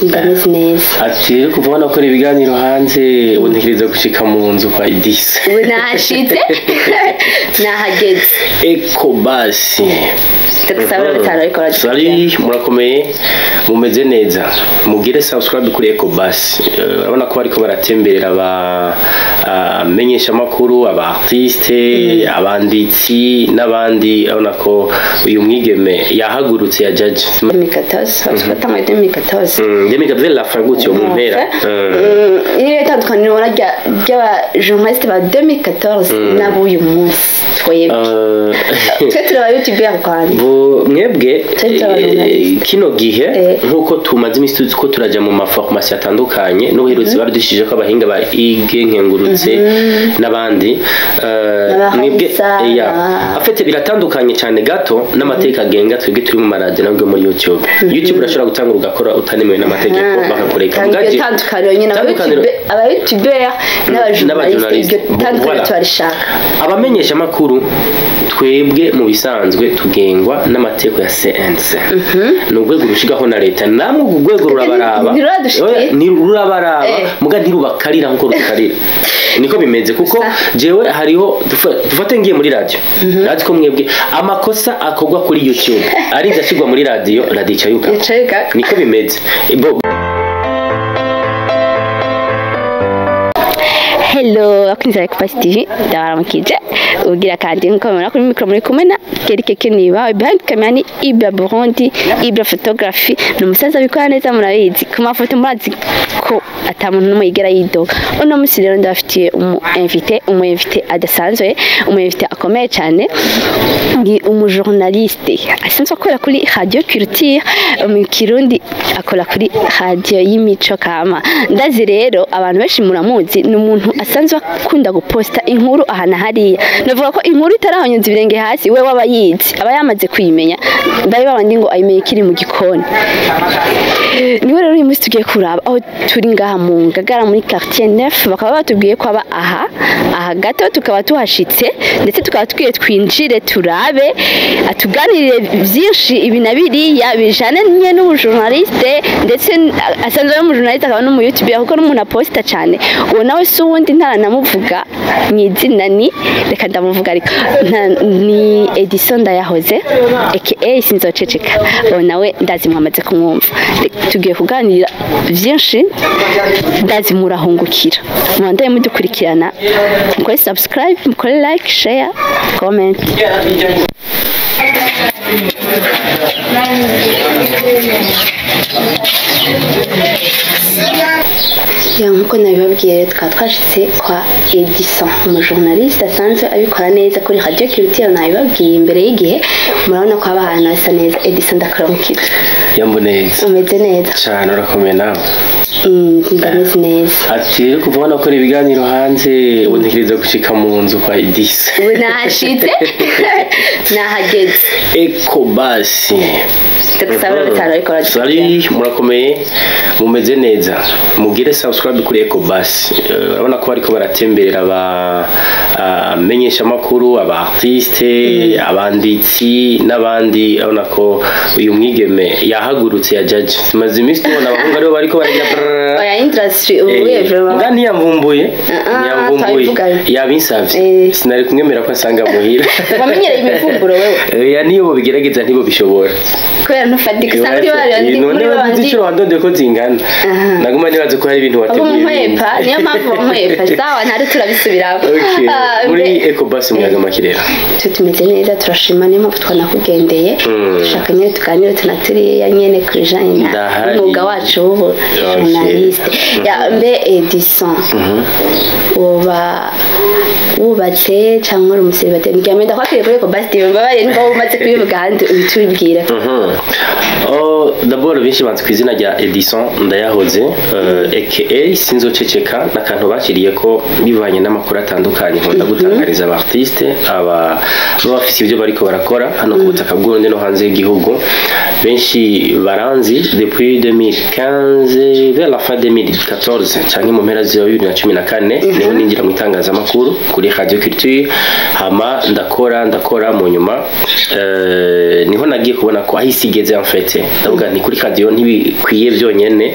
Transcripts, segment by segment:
Ndameze neza. Ati rero kuva wanakora ibiganiro hanze, ubu ntekereza gushika mu nzu kwa Idisa. Ubu nahashitse, nahageze. Eko basi. Ndagusaba batanu ariko. Salut, murakomeye, mumeze neza? Mugire subscribe kuri Eco Bus. Urabona ko bariko baratemberera aba menyesha makuru, aba artiste, abanditsi n'abandi. Urabona ko uyu mwigeme yahagurutse ya judge. 2014, batanga 2014. 2014 la fin gutyo mu mpera. Niyo itandukaniro ubona ry'aba journaliste ba 2014 n'ab'uyu munsi? Twebwe twe turi aba youtubeur Rwanda. Mwebwe Twe turi aba journaliste. Kino gihe nk'uko tumaze iminsi tuzi ko turaja mu ma formation atandukanye, n'ubuherutse barudushije ko abahinga ba IG Nkengurutse n'abandi, N'aba mwebwe Hamza, ya afite biratandukanye cyane gato n'amateka agenga twebwe turi mu maradiyo nabwo muri YouTube. YouTube urashobora gutanga ugakora utanemewe n'amategeko, bakakureka. Kandi iryo Mugaje- tandukaniro nyine aba Tandukaniro- aba youtubeur n'aba journaliste, N'abajournaliste. iryo tandukaniro Voilà. turarishaka. Abamenyesha amakuru, twebwe mu bisanzwe tugengwa n'amategeko ya CNC, ni urwego rushigaho na leta. Namwe urwo rwego rurabaraba. Ntiruradushikiye? Oya, ni rurabaraba, muga ntirubakarira nkuko rukarira. Niko bimeze, kuko jewe hariho dufate ngiye muri radio, radio ko mwebwe amakosa akorwa kuri YouTube arinze ashyirwa muri radio, radio ica yuka. Yicaye kaka. Niko bimeze. Hello abakunzi ba Ecopass TV, ndabaramukije ugira kandi. Nkuko mubibona, kuri micro muri kumwe na Kerike Keniba, behind camera ni Ibra Burundi, Ibra Photography. Ni umusaza abikora neza, murabizi ku mafoto, murazi ko ata muntu n'umwe yigera yidoga. Uno munsi rero ndabafitiye umu invité adasanzwe, umu invité akomeye cyane. Ni umu journaliste asanzwe akora kuri Radio Culture, mu Kirundi akora kuri radio y'imico kama. Ndazi rero abantu benshi muramuzi, ni umuntu asanzwe akunda guposta inkuru aha na hariya. Navuga ko inkuru itarahonyonza ibirenge hasi, we waba yizi, aba yamaze kuyimenya. Bari babandi ngo ayimenye ikiri mu gikoni. Niwe rero uyu munsi tugiye kuraba aho turi ngaha mu Ngagara, muri quartier neuf. Bakaba batubwiye ko aba aha aha gato, tukaba tuhashitse, ndetse tukaba tugiye twinjire turabe, atuganirire byinshi ibi na biriya bijane nye n'ubujournaliste. Ndetse asanzwe ari umujournaliste, akaba n'umu youtuber, kuko n'umuntu aposta cyane. Uwo nawe si uwundi, ntaranamuvuga mu izina, ni reka ndamuvuga ariko ni Edison Ndayahoze aka Sinzoceceka. Uwo nawe ndazi mwamaze kumwumva. Tugiye kuganira byinshi, ndazi murahungukira. Mwandaye mudukurikirana, mukore subscribe, mukore like, share, comment. Ya, nkuko nabibabwiye rero, tukaba twashitse kwa Edison, umujournaliste asanzwe abikora neza kuri Radio Culture. Nabibabwiye imbere y'igihe. Murabona ko haba ahantu hasa neza. Edison, ndakuramukira. Yambo neza. Umeze neza? Cyane, urakomeye nawe? Ndameze neza. Ati rero kuva wanakora ibiganiro hanze, ubu ntekereza gushika mu nzu kwa Idisa. Ubu nahashitse, nahageze. Eko basi. Ndagusaba batanu ariko. Salut, murakomeye, mumeze neza? Mugire subscribe kuri Eco Bus. Urabona ko bariko baratemberera aba menyesha makuru, aba artiste, abanditsi n'abandi. Urabona ko uyu mwigeme yahagurutse ya judge. Tumaze iminsi tubona abahungu aribo bariko baragira brrrr. Oya, industry ubu vraiment. Muga ntiyamvumbuye. Ah, Ntiyamvumbuye. Twabivuganye. Yabinsavye. Sinari kumwemera ko asanga muhira. Wamenyereye imivumburo wewe? Oya, niyo bigerageza ntibo bishobora. Kubera ntufatika, usanga uri babandi None muri waduze babandi. icuro wandondeye ko zingana. Naguma nibaza ko hari ibintu Abo wateguye bindi. nkwepa, niyo mpamvu nkwepa. Sawa, ntari turabisubiramo. Okay. Ah, Muri Ecobus muyaga makirera. Twe tumeze neza, turashima. Niyo mpamvu twanakugendeye, dushaka nyine tuganire tunaturiya nyene ku bijanye na Ndahari. n'umwuga wacu w'ubu journaliste. Ya, mbe Edison, woba wubatse cyangwa uri umuseribateri? Ngira ndakwakiriye kuri Ecobus TV, mbabarire niba umaze kubivuga ahandi, ubitubwire. Oh, d'abord benshi banzi ku izina rya Edison Ndayahoze, aka Sinzoceceka, n'akantu bakiriye ko bivanye n'amakuru atandukanye nkunda gutangariza aba artiste, aba baba bafise ibyo bariko barakora hano ku butaka bw'Uburundi no hanze y'igihugu. Benshi baranzi depuis 2015 vers la fin 2014 canke mu mpera za 2014 niho ninjira mu itangazamakuru kuri Radio Culture. Hama ndakora mu nyuma niho nagiye kubona ko aho isi igeze, en fait ndavuga nti kuri radio ntibikwiye byonyene,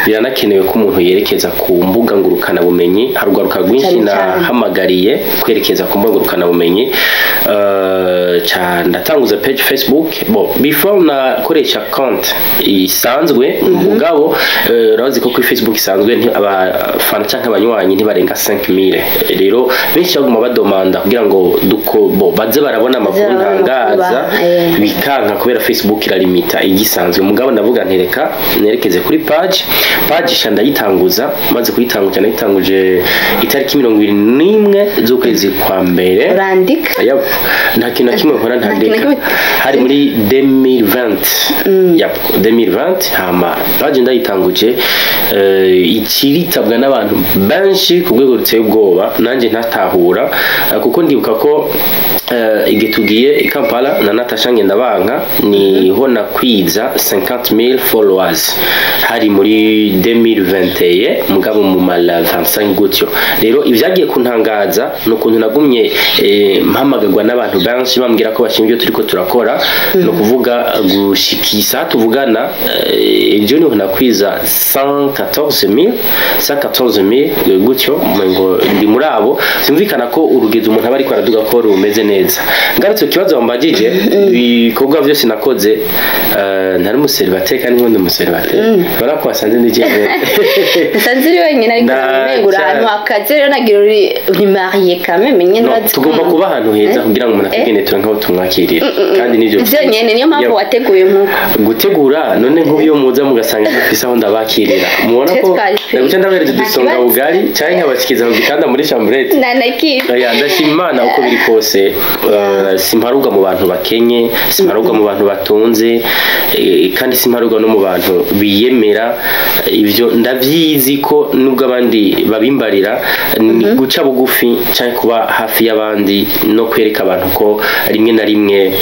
biranakenewe ko umuntu yerekeza ku mbuga ngurukana bumenyi. Harugaruka rwinshi Cyane cyane. Nahamagariye kwerekeza ku mbuga ngurukana bumenyi, ndatanguza page Facebook. Bon, before nakoresha compte isanzwe, mugabo urazi ko kuri Facebook isanzwe abafana canke abanywanyi ntibarenga 5000. Rero benshi baguma badomanda kugira ngo duko bo baze barabona amakuru Baze barabona ntangaza, amakuru, bikanka kubera Facebook iralimita igisanzwe. Mugabo ndavuga nti reka nerekeze kuri page sha ndayitanguza. Maze kuyitanguza, nayitanguje itariki 21 z'ukwezi kwa mbere. Urandika? Yep. Nta kintu na kimwe nkora Nta kintu na ntandika. kimwe. Hari muri 2020. Yep, 2020. Hama page ndayitanguje, ikiritabwa n'abantu benshi ku rwego ruteye ubwoba, nanjye ntatahura, kuko ndibuka ko igihe tugiye i Kampala na Natasha Ngendabanka niho nakwiza 50,000 followers, hari muri 2021, mugabo mu mala 25 gutyo. Rero ibyagiye kuntangaza ni ukuntu nagumye mpamagarwa n'abantu benshi bambwira ko bashimye ibyo turiko turakora. Ni ukuvuga gushikisa tuvugana, ejo niho nakwiza 114,000, 114,000 gutyo ngo ndi muri abo. Byumvikana ko urugezo umuntu aba ariko araduga ko rumeze neza. Ngarutse ku kibazo wambajije, ibikorwa byose nakoze, ntari umuseribateri kandi nkundi umuseribateri, urabona ko wasanze ndi jyenyine. Nsanze uri wenyine, ariko umengo uri ahantu hakaze. Rero nagira uri marié quand même nyine. No, urazi ko tugomba kuba ahantu heza kugira ngo umuntu akugende turanke aho tumwakirira, kandi nivyo Ivyo nyene niyo mpamvu Yep. wateguye nk'uko. Gutegura none nk'ubu muza mugasanga ntafise aho ndabakirira, mubona Twe ko twari ndaguca ndabereza Nta udusonga kibazo. bugari canke nkabashikiza ku gitanda muri chambrette. Nanakiye. Oya, ndashima Imana uko biri kose. Simparurwa mu bantu bakenye, simparurwa mu bantu batunze, kandi simparurwa no mu bantu biyemera. Ivyo ndavyizi ko nubwo abandi babimbarira, ni guca bugufi canke kuba hafi y'abandi no kwereka abantu ko rimwe na rimwe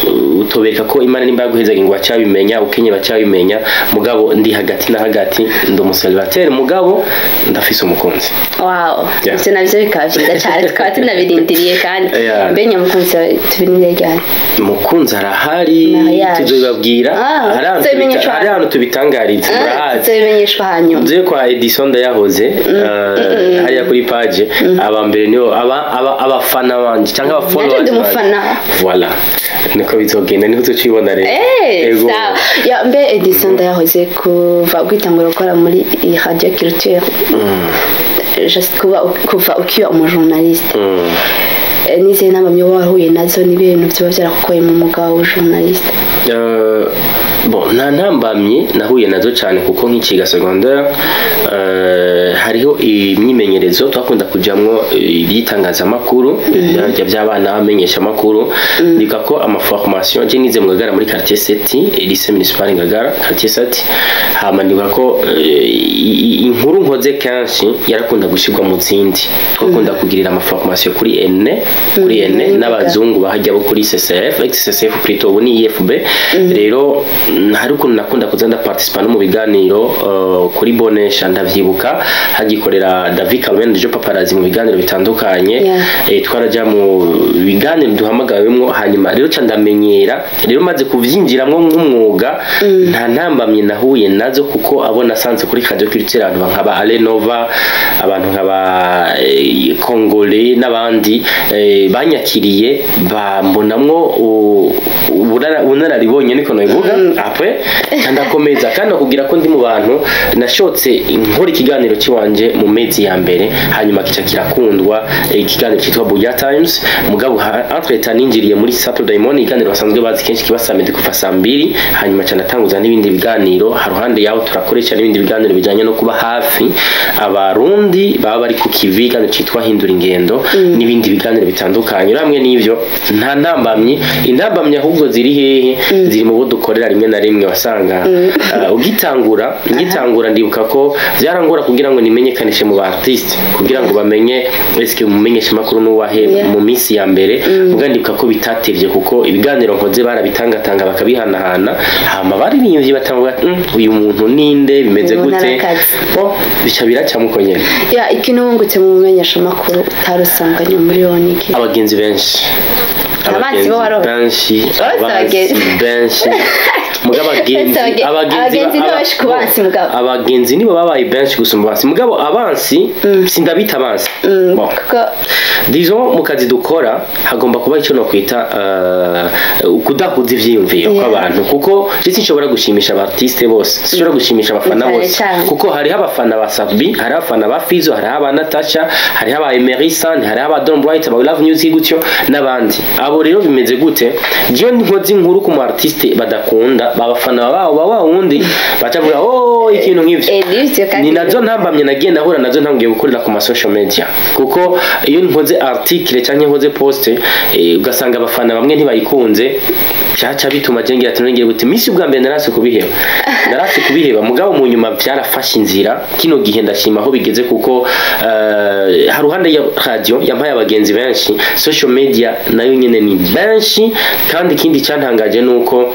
utobereka ko Imana nimba yaguhezaga ngo bacabimenya ukenye bacabimenya. Mugabo ndi hagati na hagati, ndi umuseribateri, mugabo ndafise umukunzi. Wow. Yeah. Ivyo navyo bikaba vyiza cane, tukaba tunabirindiriye kandi. Yeah. Mbe nyamukunzi tubirindiriye ryari? Umukunzi arahari. Mariage. Tuzobibabwira. Ah, Hari ahantu tuzobimenyeshwa. hari ahantu tubitangariza, murahazi. Tuzobimenyeshwa hanyuma. Nzuye kwa Edison ndayahoze, hariya kuri page aba mbere nibo abafana banje cyangwa aba followers Nanje ndi banje. umufana. Voilà, niko bizogenda, niho uzocibona rero. Ego. Sawa. Ya mbe Edison ndayahoze, kuva kwitangura gukora muri iyi Radio Culture, just kuva ukiba umujournaliste, n'izihe nama myoba wahuye nazo n'ibintu byoba byarakugoye mu mwuga wawe w'ujournaliste? Bon, nta ntambamyi nahuye nazo cyane, kuko nk'ikiga secondaire hariho imyimenyerezo twakunda kujamwo, iby'itangazamakuru byajya by'abana bamenyesha amakuru. Ndibuka ko amaformation je nize mu Ngagara muri quartier 7, lycée municipal Ngagara quartier 7. Hama ndibuka ko inkuru nkoze kenshi yarakunda gushirwa mu zindi. Twakunda kugirira amaformation kuri N kuri N n'abazungu bahajya bo kuri CCF, ex CCF plutôt, ubu ni IFB. Rero hari ukuntu nakunda kuza ndaparticipa no mu biganiro kuri Bonesha. Ndavyibuka hagikorera David Calvin Dejo Paparazzi mu biganiro bitandukanye. Twaraja mu biganiro duhamagawemwo. Hanyuma rero ca ndamenyera. Rero maze kuvyinjiramwo nk'umwuga, nta ntambamye nahuye nazo, kuko abo nasanze kuri Radio Culture, abantu nkaba Alenova, abantu nkaba Congolais n'abandi, banyakiriye bambonamwo ubunararibonye, niko nabivuga. Après ca ndakomeza kandi nakubwira ko ndi mu bantu nashotse nkora ikiganiro ciwanje mu mezi ya mbere, hanyuma kica kirakundwa, ikiganiro cyitwa Buja Times. Mugabo entre temps ninjiriye muri Saturday morning, ikiganiro basanzwe bazi kenshi kiba saa mbiri kuva saa 2. Hanyuma ca ndatanguza n'ibindi biganiro haruhande yaho, turakoresha n'ibindi biganiro bijanye no kuba hafi abarundi baba bari ku kivi, ikiganiro cyitwa Hindura Ingendo n'ibindi biganiro bitandukanye. Rero hamwe n'ivyo nta ntambamyi. Intambamyi ahubwo ziri hehe? Ziri mu bo dukorera rimwe na na rimwe wasanga ugitangura, ngitangura, ndibuka ko byarangora kugira ngo nimenyekanishe mu ba artiste, kugira ngo bamenye eske umumenyesha makuru n'uwahe. Mu minsi ya mbere muga ndibuka ko bitatevye, kuko ibiganiro nkoze barabitangatanga, bakabihanahana, hama baririmbyi batanguye ati, Uyu muntu ninde? Bimeze Umuntu gute?" arakaze. Bo bica biracamuko nyene. Ya, ikintu wungutse mu bumenyeshamakuru utarusanganye muri wo niki? Abagenzi benshi. Abansi bo waronse? Benshi. Waronse abansi abagenzi? Benshi mugabo abagenzi Abagenzi nibo benshi ku bansi mugabo. Abagenzi nibo babaye benshi gusumba abansi, mugabo abansi sindabita abansi. Bon. Kuko Disons, mu kazi dukora hagomba kuba icyo nokwita kudahuza ivyiyumviro kw'abantu, kuko je sinshobora gushimisha aba artiste bose, sinshobora gushimisha abafana Cyane bose, cyane. kuko hariho abafana ba Sabi, hariho abafana ba Fizo, hariho aba Natasha, hariho aba Emery San, hariho aba Don Bright, aba Love Music gutyo n'abandi. Abo rero bimeze gute? Je nkoze inkuru ku mu artiste badakunda, babafana babo ba wa wundi bacavuga oh, ikintu nk'ivyo. Nivyo kandi. Ni nazo ntambamye nagiye nahura nazo ntangiye gukorera ku ma social media, kuko iyo nkoze article cyangwa nkoze post, ugasanga abafana bamwe ntibayikunze, cyaca bituma je ngira ati nongere gute. Misi ubwa mbere narase kubiheba, narase kubiheba, mugabo mu nyuma byarafashe inzira. Kino gihe ndashima aho bigeze, kuko haruhande ya radio yampaye abagenzi benshi, social media nayo nyene ni benshi. Kandi ikindi cyantangaje nuko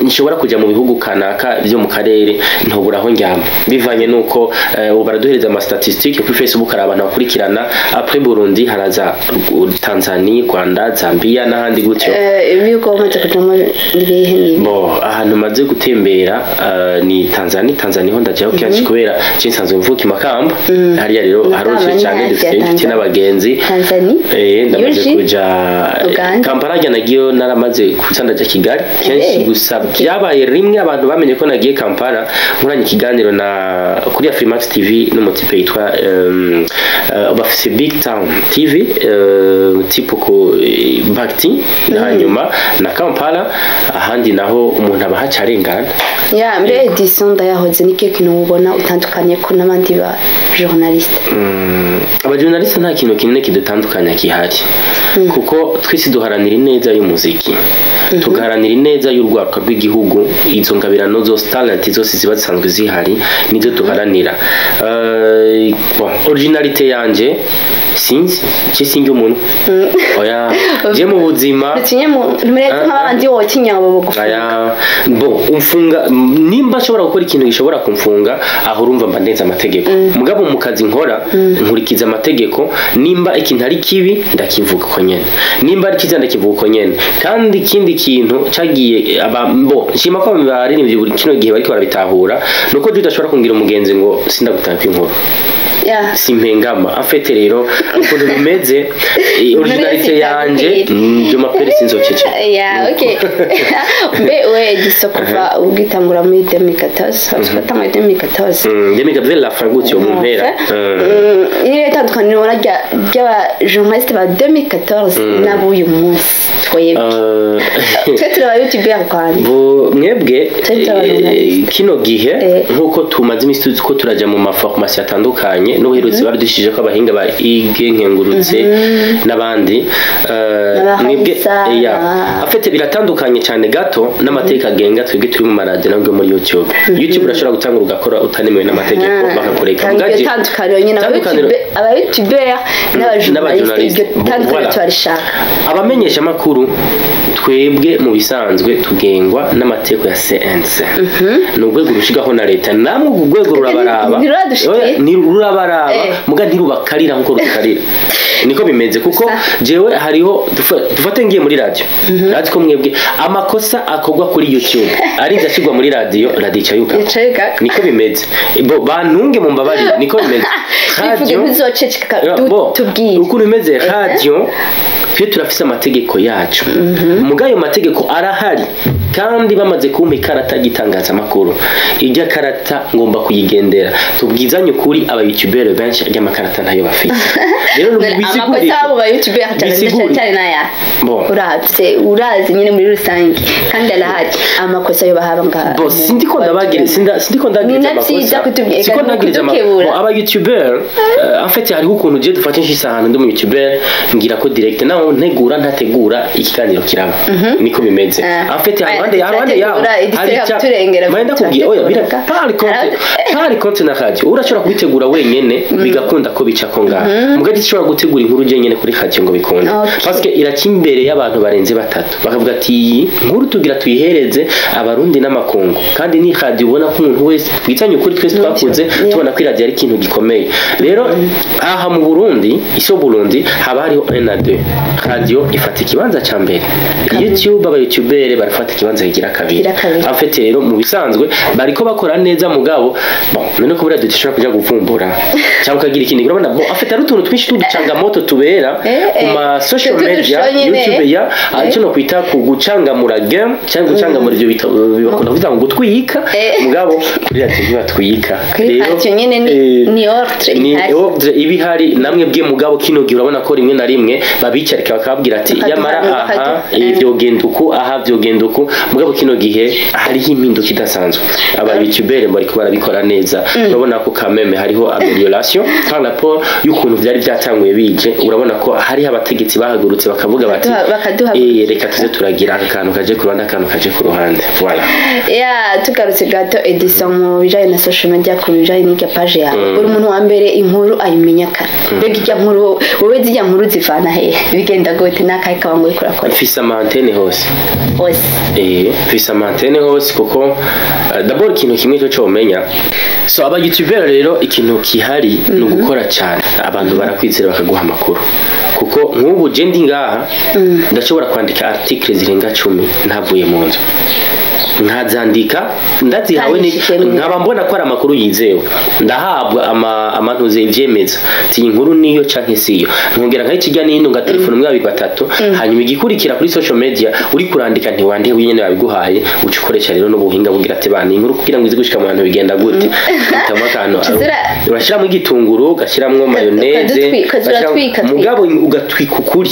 nshobora kujya mu bihugu kanaka byo mu karere ntubura aho njyama, bivanye nuko ubu baraduhereza ama statistique kuri Facebook, hari abantu bakurikirana. Après Burundi haraza Tanzania, Rwanda, Zambia n'ahandi gutyo. Ibihugu wamaze kujamo ni ibihe n'ibi? Bo, ahantu maze gutembera ni Tanzania. Tanzania ho ndajyaho kenshi kubera je nsanzwe mvuka i Makamba hariya, rero Makamba haroroshye ni cyane. hafi ya Dufite inshuti Tanzania. n'abagenzi. Tanzania. Ndamaze Yuji? kuja Uganda? Kampala njya nagiyeyo, naramaze kuca ndaja Kigali kenshi. Gusa byabaye rimwe abantu bamenye ko nagiye Kampala, nkoranye ikiganiro na kuri Afrimax TV n'umutipe yitwa bafise Big Town TV, tipo ku Bakti, hanyuma na Kampala. Ahandi naho umuntu aba ahaca arengana. Ya, mbe Edison Ndayahoze, ni kihe kintu ubona utandukanye ko n'abandi ba journaliste? Abajournaliste nta kintu kinini kidutandukanya gihari, kuko twese duharanira ineza y'umuziki, tugaharanira ineza y'urwaruka rw'igihugu. Izo ngabirano zose, talent zose ziba zisanzwe zihari, nizo duharanira. Bon, originalité yanje sinzi, je sinjye umuntu, oya, je mu buzima Utinye mu muretse nk'abandi wotinya abo bugufi? Aya, bo umfunga nimba nshobora gukora ikintu gishobora kumfunga, aho urumva mba ndenze amategeko. Mugabo mu kazi nkora nkurikiza amategeko. Nimba ikintu ari kibi ndakivuga uko nyene, nimba ari cyiza ndakivuga uko nyene. Kandi ikindi kintu cagiye aba, bo nshima ko abaririmbyi buri kino gihe bariko barabitahura, nuko je udashobora kumbwira umugenzi ngo sindagutanga inkuru, simpengama afete. Rero ukuntu bimeze, originalité yanje, je m'appelle sinzocece. Ya, okay. Mbe we Ediso, kuva ugitangura muri 2014, tufata muri 2014? 2014 la fin gutyo, mu mpera. Iriya itandukaniro ubona ry'aba journaliste ba 2014 n'ab'uyu munsi twebwe? Twe turi aba youtubeur Rwanda. Bo mwebwe Twe turi aba journaliste. Kino gihe nk'uko tumaze iminsi tuzi ko turaja mu ma formation atandukanye, n'ubuherutse baradushyije ko abahinga ba IG Nkengurutse n'abandi, N'aba mwebwe Harisa, ya afite biratandukanye cyane gato n'amateka agenga twebwe turi mu maradiyo nabwo muri YouTube. YouTube urashobora gutanga ugakora utanemewe n'amategeko bakakureka. Kandi iryo Mugaje- tandukaniro nyine, aba Tandukaniro- aba youtubeur n'aba journaliste, N'abajournaliste. iryo tandukaniro Voilà. turarishaka. Abamenyesha amakuru twebwe mu bisanzwe tugengwa n'amategeko ya CNC, ni urwego rushyirwaho na leta. Namwe urwo rwego rurabaraba. Ntiruradushikiye? Oya, ni rurabaraba, muga ntirubakarira nkuko rukarira. Niko bimeze, kuko jewe hariho dufate ngiye muri radio, radio ko mwebwe amakosa akorwa kuri YouTube arinze ashyirwa muri radio, radio ica yuka. Yicaye kaka. Niko bimeze. Bo bantunge mu mbabarire, niko bimeze. Bivuge, ntuzoceceka. Ya, bo, tubwire. Ukuntu bimeze, radio twe turafise amategeko yacu, muga ayo mategeko arahari, kandi bamaze kumpa ikarata y'itangazamakuru, irya karata ngomba kuyigendera. Tubwizanye ukuri, aba youtubeur benshi arya makarata ntayo bafite. Rero None Amakosa abo ba YouTuber cyane Bisigurike. cyane naya. Bon. Uravye, urazi nyine muri rusange, kandi arahari amakosa yo bahaba ngaha. Bo sindiko ndabagira, sindiko ndagiriza Ni na vyiza amakosa. kutubwira, Siko ndagiriza kudukebura. Bon, aba YouTuber, en fait hariho ukuntu je dufata nshisa ahantu ndi mu YouTuber, ngira ko direct naho ntegura ntategura ikiganiro kiraba, niko bimeze. Ah. En fait Aya, haruhande yaho turategura, hari kuturengera, Manda kubwiye, oya, bira turategura. par contre, par contre na radio urashobora kubitegura wenyene bigakunda ko bica ko ngaha, mugabo ushobora gutegura inkuru jenyene kuri radio ngo bikunde, parce que iraca imbere y'abantu barenze batatu, bakavuga ati iyi nkuru tugira tuyihereze Abarundi n'amakungu, kandi ni radio ubona ko umuntu wese twitanye ukuri, twese twakuze tubona ko iradiyo ari ikintu gikomeye. Rero aha mu Burundi, iso Burundi, haba hariho 1 na 2, radio ifata ikibanza ca mbere, YouTube, aba YouTuber barafata ikibanza kigira kabiri. Kigira kabiri. En fait rero mu bisanzwe bariko bakora neza, mugabo bon, none ko buriya dushobora kuja kuvumbura cyangwa ukagira ikindi, urabona, bon, en fait hari utuntu twinshi tuducangamoto tubera Eh, ku ma social Tutu media, dushonye ne. YouTube, ya icyo no kwita ku gucangamura game cyangwa gucangamura, ivyo bakunda kuvuga ngo gutwika, mugabo kuri radio ntibatwika. Kuri radio nyene ni ordre ni ihari. ordre iba ihari namwe bwe, mugabo kino gihe urabona ko rimwe na rimwe babicarika bakababwira ati yamara aha vyogenda uku, aha vyogenda uku, mugabo kino gihe hariho impinduka idasanzwe, aba YouTuber bariko barabikora neza, urabona ko kameme hariho amélioration par rapport y'ukuntu vyari vyatanguye bije, urabona ko hariho abategetsi bahagurutse bakavuga bati Bakaduhagurukira. Reka tuze turagira aka kantu kaje ku ruhande, akantu kaje ku ruhande, voilà. Ya, tugarutse gato, Edison, mu bijanye na social media, ku bijanye n'irya page yawe, uri umuntu wa mbere inkuru ayimenya kare. Mbega irya nkuru, wowe zirya nkuru zivana hehe? Bigenda gute? N'akahe kabango uriko urakora? Mfise ama antennes hose. Hose. Mfise ama antennes hose, kuko d'abord ikintu kimwe cyo comenya, so aba YouTuber rero ikintu kihari ni ugukora cyane, abantu barakwizera bakaguha amakuru, kuko nk'ubu je ndi ngaha ndashobora kwandika article zirenga 10 ntavuye mu nzu, nkazandika ndazihawe ni Kandi nkaba mbona ko ari amakuru yizewe, ndahabwa amantuze ivyemeza ati iyi nkuru niyo canke siyo, nkongera nkayikirya n'ino ngatelefona umwe, babiri, batatu, hanyuma igikurikira kuri social media uri kurandika, ntiwandike nyene babiguhaye, uca ukoresha rero n'ubuhinga bugira ati bana inkuru kugira ngo ize gushika mu bantu bigenda gute, hitamo akantu urashiramwo igitunguru, ugashiramwo mayonnaise, Ukaza uratwika, twika. Mugabo ugatwika ukuri.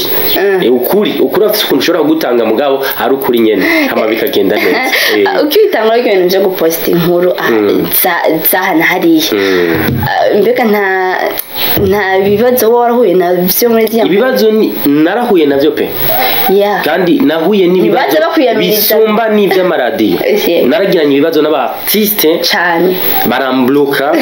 Ukuri afise ukuntu ushobora kugutanga, mugabo ari ukuri nyene, hama bikagenda neza. Ukitangura ibintu byo guposta inkuru zahana hariya, mbega nta bibazo wowe warahuye nabyo muri ziriya nkuru? Ibibazo narahuye navyo pe. Kandi nahuye n'ibibazo Ntibaza bakwiyamiriza. bisumba n'ivy'amaradiyo. Naragiranye ibibazo n'aba artiste, Cane. barambloka,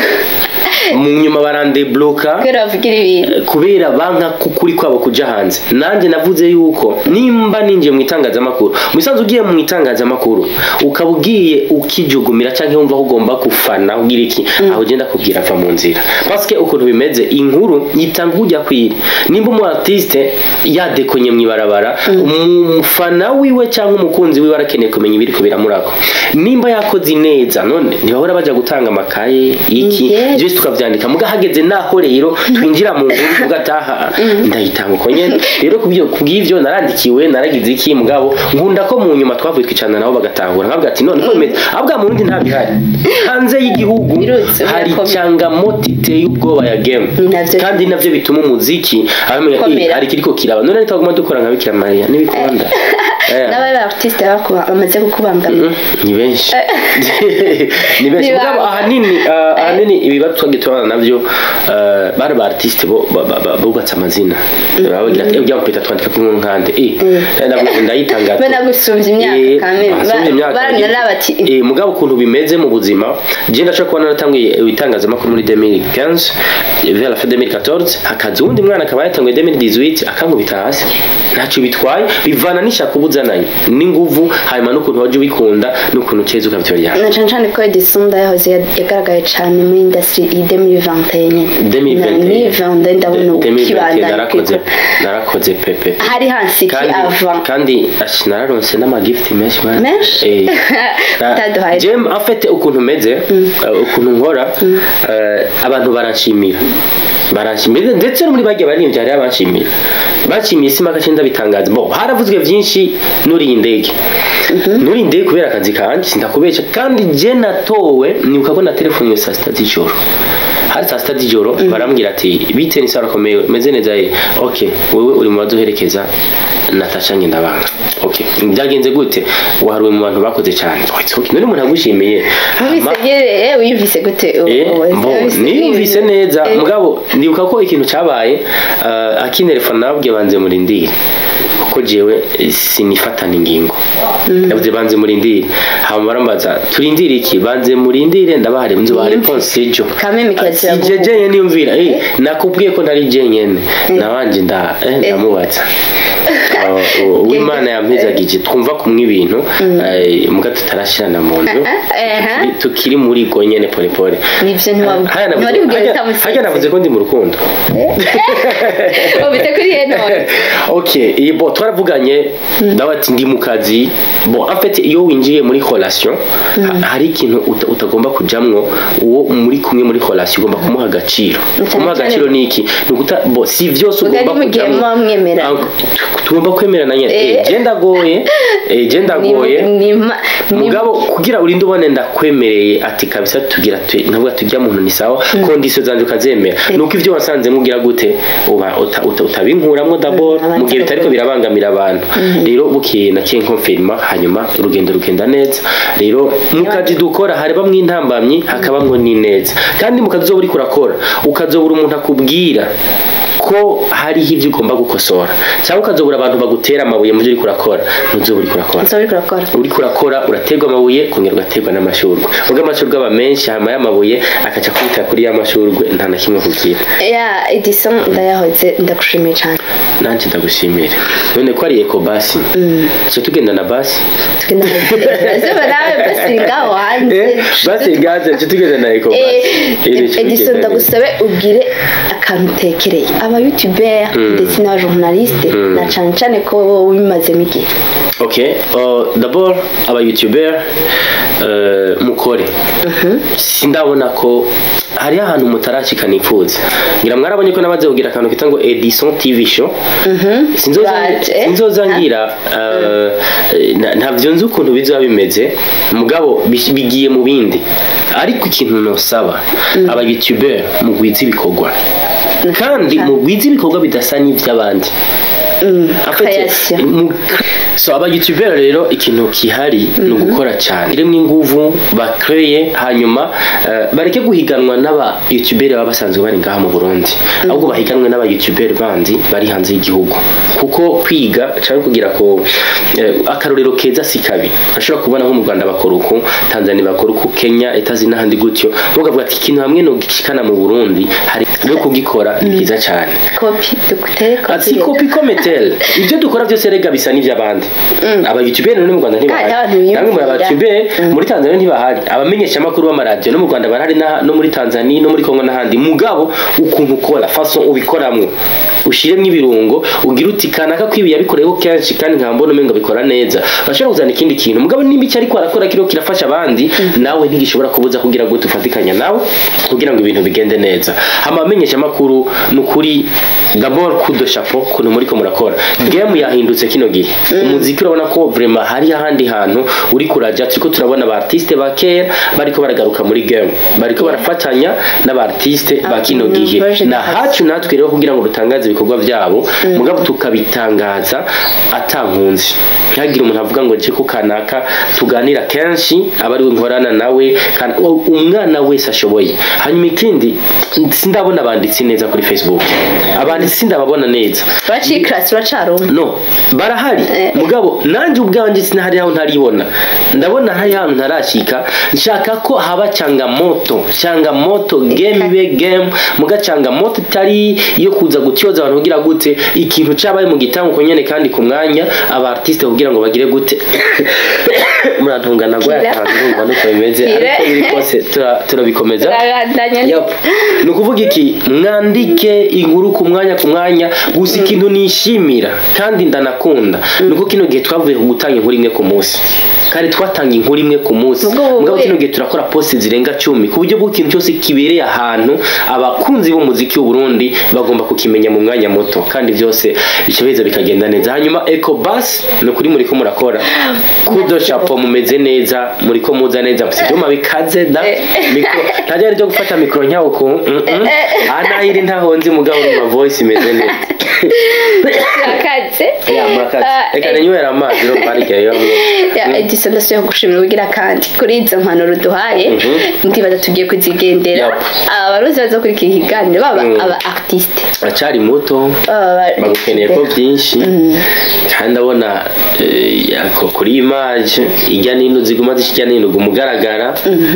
mu nyuma barandebloka. Kubera bavugira ibintu. Kubera banka kukuri kwabo kuja hanze. Nanjye navuze yuko nimba ninjiye mu itangazamakuru, mu bisanzwe ugiye mu itangazamakuru ukaba ugiye ukijugumira cyangwa wumva ko ugomba gufana ugira iki, aho ugenda kubwira ava mu nzira, parce que ukuntu bimeze, inkuru yitanga ujya kwira. Nimba umu artiste yadekonye mu ibarabara, umufana wiwe cyangwa umukunzi wiwe arakeneye kumenya ibiri biramurako. Nimba yakoze ineza, none ntibahora baja gutanga amakaye iki? Byose tukavyandika, muga hageze naho rero twinjira mu nkuru tugataha, ndayitanga uko nyene. Rero kubyo kubw'ivyo narandikiwe, naragize iki, mugabo nkunda ko mu nyuma twavuye twicarana nabo bagatahura, nkavuga ati none ko bimeze, ahubwo mu Burundi nta bihari, hanze y'igihugu Birutse, hari birakomeye. changamoto iteye ubwoba ya game. Ni navyo. Kandi navyo bituma umuziki abamenya Komera. hari kiriko kiraba, none ntitwaguma dukora nka Bikira Mariya n'ibikunda. N'aba artiste bamaze kukubangamira? Ni benshi, ni benshi. Ni Mugabo banga. ahanini ibibazo twagiye tubana navyo, bari ba artiste bo bubatse amazina, babagira ati ujya mpita twandika ku nkande, ndavuga ngo ndayitanga. Banagusumvya imyaka kamere. Basumbye imyaka. Baranaraba ati Mugabo ukuntu bimeze mu buzima, je ndashobora kuba naratanguye ibitangazamakuru muri 2015, vers la fin 2014, hakaza uwundi mwana akaba yatanguye 2018 akankubita hasi, ntacyo bitwaye, bivana n'ishaka uba uzananye n'inguvu, hanyuma n'ukuntu wajya ubikunda n'ukuntu uceza ukabityorya. Na cane cane ko Edison yahoze yagaragaye cane muri industry iyi 2021 nyene. 2021. 2022 ndabona 2021. ukibandanya Narakoze. kwikora. Narakoze pepe. Hari hansiki Kandi avant. kandi ashi nararonse n'amagift menshi man. Menshi? Utaduhaye. Jem, en fait ukuntu meze, ukuntu nkora, abantu baranshimira, baranshimira, ndetse no muri bagiye baririmbye hari abanshimira, banshimiye simaka cyenda bitangaza. Bon, haravuzwe byinshi, nuriye indege, nuriye indege kubera akazi kanje, sindakubesha. Kandi je natowe, nibuka ko na telefone saa 6 z'ijoro. Hari saa 6 z'ijoro, barambwira ati: "Bite, ni sawa, urakomeye, meze neza." Ye, okay, wewe uri mu bazoherekeza Natasha Ngendabanga. Okay, byagenze gute? Waharuwe mu bantu bakoze cyane. Oh, it's okay. None umuntu agushimiye. Wumvise gute? Niyumvise neza, mugabo ndibuka ko ikintu cyabaye, akintelefona nababwiye: "Banze murindire," kuko jewe sinifatana ingingo. Yavuze: "Banze murindire." Hama barambaza: "Turindire iki?" "Banze murindire, ndabahare nzubaha réponse ejo." Kameme kirazira. Si je jenyene niyumvira, nakubwiye ko ntari jenyene, nabanje ndamubaza. Uwimana yampezagije, twumva kumwe ibintu, muga tutarashirana mu nzu, tukiri muri go nyene pole pole. Nivyo, ntiwari bugende utamusetse. Harya navuze ko ndi mu rukundo. Ubite kuri he none? Okay, iyi bo twaravuganye, ndawe ati ndi mu kazi. Bon, en fait, iyo winjiye muri relation, hari ikintu utagomba kujamwo. Uwo muri kumwe muri relation ugomba kumuha agaciro. Kumuha agaciro ni iki? Ni ukuta bo si vyose ugomba mu gihe kujamwo. Muba mwemerana. Tugomba kwemerana nyene. Je ndagoye, je ndagoye. Mugabo kugira urinde ubone ndakwemereye ati kabisa tugira nkavuga tujya muntu ni sawa, condition zanje ukazemera, nuko ivyo wasanze mugira gute uba utabinkuramwo d'abord mu gihe bitariko birabangamira abantu. Rero bukeye naciye nkonfirma, hanyuma urugendo rugenda neza. Rero mu kazi dukora haribamwo intambamyi, hakabamwo n'ineza. Kandi mu kazi uzoba uriko urakora, ukazobura umuntu akubwira ko hariho ibyo ugomba gukosora, cyangwa ukazobura abantu bagutera amabuye mu byo uriko urakora, ntuzoba uriko urakora. Nzoba uriko urakora. Uriko urakora uraterwa amabuye, kongera ugaterwa n'amashurwe. Ubwo amashurwe aba menshi, hama y'amabuye akaca kwita kuri ya mashurwe, nta na kimwe kugira. Ya Edison Ndayahoze, ndagushimiye cyane. Nanje ndagushimira. None ko ari Eco basi, tuce tugenda na basi. Tugenda na nawe basi ngaho hanze. Basi gaze, tuce tugenda na Eco basi. Edison, ndagusabe ubwire akantu utekereye aba youtuber ndetse n'aba journaliste, na cyane cyane ko wowe ubimazemo igihe. Ok, d'abord aba youtuber, mukore. Sindabona ko hariho ahantu mutarashika nifuza. Ngira mwarabonye ko namaze kugira akantu kita ngo Edison TV Show. Sinzoza Right, sinzoza ngira ntavyo nzi ukuntu bizoba bimeze, mugabo bigiye mu bindi. Ariko ikintu nosaba aba youtuber, mugwize ibikorwa, kandi mugwize ibikorwa bidasa n'ivy'abandi. En fait, Création. So aba youtuber rero, ikintu kihari ni ugukora cyane, iremwe inguvu bakreye, hanyuma bareke guhiganwa n'aba youtuber baba basanzwe bari ngaha mu Burundi, ahubwo bahiganwe n'aba youtuber bandi bari hanze y'igihugu, kuko kwiga cyangwa kugira ko akarorero keza si kabi. Ashobora kubona nko mu Rwanda bakora uku, Tanzania bakora uku, Kenya, Etazi n'ahandi gutyo, mukavuga ati ikintu hamwe no gishikana mu Burundi hari no kugikora ni byiza cyane. Copie dutere. Si copie comme tel, ibyo dukora byose rega bisa n'iby'abandi. Aba youtuber no mu Rwanda ntibahari. Kandi abantu Namwe muri aba biyumvira. youtuber muri Tanzania ntibahari, abamenyesha amakuru b'amaradiyo no mu Rwanda barahari, no muri Tanzania, no muri Kongo n'ahandi. Mugabo ukuntu ukora, façon ubikoramwo, ushiremwo ibirungo, ugira uti kanaka kwibi yabikoreyeho kenshi kandi nkaba mbona umengo bikora neza, bashobora kuzana ikindi kintu. Mugabo nimba icyo ariko arakora kiriho kirafasha abandi, nawe ntigishobora kubuza kugira ngo tufatikanya nawe kugira ngo ibintu bigende neza. Hama amenyesha amakuru, ni ukuri, d'abord coup de chapeau kuntu muriko murakora. Game yahindutse kino gihe, umuziki urabona ko vraiment hari ahandi hantu uri kuraja. Turiko turabona aba artiste ba kera bariko baragaruka muri game, bariko barafatanya n'aba artiste ba kino gihe. Projet Na hacu natwe rero kugira ngo dutangaze ibikorwa byabo, mugabo tukabitangaza atankunzi, ntihagire umuntu avuga ngo je ko kanaka tuganira kenshi aba ariwe nkorana nawe. Umwana wese ashoboye. Hanyuma ikindi, sindabona abanditsi neza kuri Facebook, abanditsi sindababona neza. Bacikirasi uracarumwe. No, barahari, mugabo nanjye ubwanjye sinahari aho ntaribona, ndabona hari ahantu ntarashika. Nshaka ko haba changamoto, changamoto, game ibe game, muga changamoto itari iyo kuza gutyoza abantu kugira gute. Ikintu cabaye mu gitango nyene kandi ku mwanya, aba artiste kugira ngo bagire gute. Murantunga nagwa yatanze, urumva nuko bimeze, Kira. ariko biri kose turabikomeza. Turabandanya. Yep. Ni ukuvuga iki? Mwandike inkuru ku mwanya, ku mwanya gusa. Ikintu nishimiye Nshimira kandi ndanakunda nuko kino gihe twavuye ku gutanga inkuru imwe ku munsi. Kare twatanga inkuru imwe ku munsi, Mugabo mugabo kino gihe turakora post zirenga 10, ku buryo bw'ikintu cyose kibereye ahantu abakunzi b'umuziki w'u Burundi bagomba kukimenya mu mwanya muto, kandi byose bikabeza bikagenda neza. Hanyuma Ecobus, ni ukuri muriko murakora kudo chapeau, mumeze neza, muriko muza neza, mufite ibyuma bikaze da mikro ntajya ryo gufata mikro nyawo ku aha nahiri ntahonze, mugabo urumva voice imeze neza. Murakaze. Ya, murakaze. Ah, Reka ninywera amazi, urumva hari igihe biba Ya, Edison, ndasubiye kugushimira ubugira kandi kuri izo mpanuro duhaye. Ndibaza tugiye kuzigendera. Abaruzi bazokurikira ikiganiro, baba aba artiste, Acari muto, baba bagukeneye ko byinshi, kandi ndabona ako kuri image ijya nino ziguma zishijya nino umugaragara.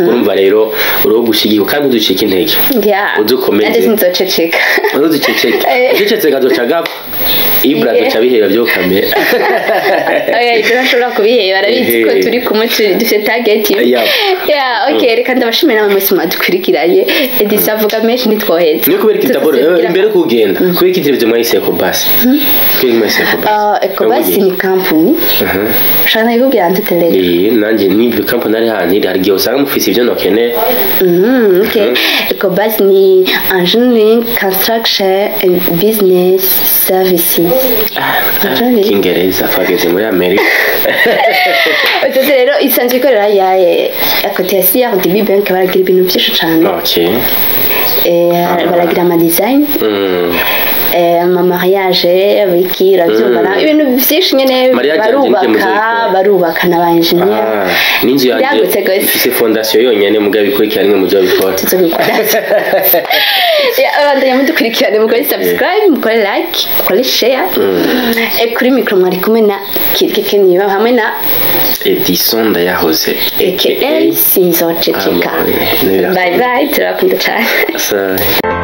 Urumva rero uriho gushigika kandi uducika intege. Ya. Uze ukomeze. Nanjye sinzoceceka. Uzuceceke. Ucecetse kazoca gapfa, Ibra azoca biheba byo kamera. Oya, ibyo ntashobora kubiheba, barabizi ko turi kumwe, dufite target imwe. Ya, okay, reka ndabashimira namwe mwese mwadukurikiranye. Edison avuga menshi, ntitwoheze. Niyo kubera iki d'abord, imbere yo kugenda, kubera iki televiziyo mwahise Ecobus? Kubera iki mwahise Ecobus? Ah, Ecobus ni company. Ushaka ndabikubwira ntuterere? Eh, nanjye n'ibyo company ari hantu iri, hari igihe usanga mufise ibyo nokeneye. Okay. Ecobus ni engineering, construction and business services. Engineering. Kingereza, twageze muri Amerika. Utose rero isanzwe ikorera ya côté ya CRDB Bank, baragira ibintu byinshi cyane. Baragira ama design, ama mariage, biki, urabyumva nawe, ibintu byinshi nyene. Mariage yanjye Barubaka, nibyo muzobikora. barubaka n'aba engineer. Ah, n'inzu yanjye Byagutse gose. ifise fondation yonyene, mugabo ikurikira nimwe muzobikora. Tuzobikora. Ya, abandanya mudukurikirane, mukore subscribe, mukore like, mukore share. Kuri micro mwari kumwe na Kirike Keniba hamwe na Edison Ndayahoze, aka Sinzoceceka. Amore. Bye bye, turabakunda cyane. Sorry.